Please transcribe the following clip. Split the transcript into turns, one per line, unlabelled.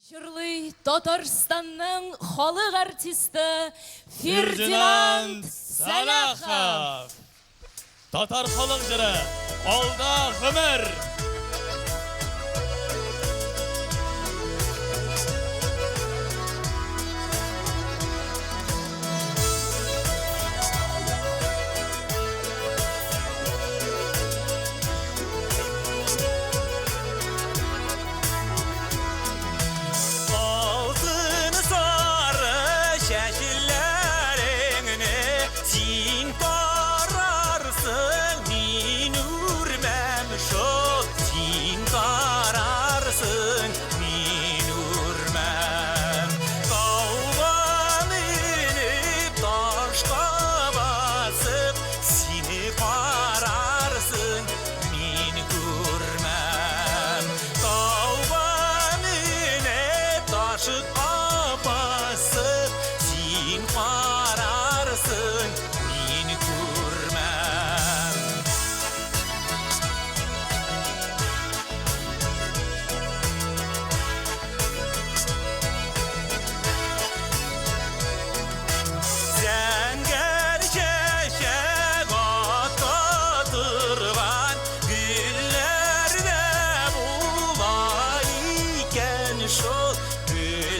Җырлый Татарстанның халык артисты Фердинанд Сәлахов.
Татар халык җыры Алда гомер.
Алтын сары чәчләреңне син тарарсың, мин үрмәм шул, син тарарсың, мин үрмәм. Тауга менеп, ташка басып, сине карарсың, мин күрмәм. Тауга менеп, ташка басып, син карарсың, мин күрмәм. Зәңгәр чәчәк ата торган гөлләр дә була икән шул, гөлләр.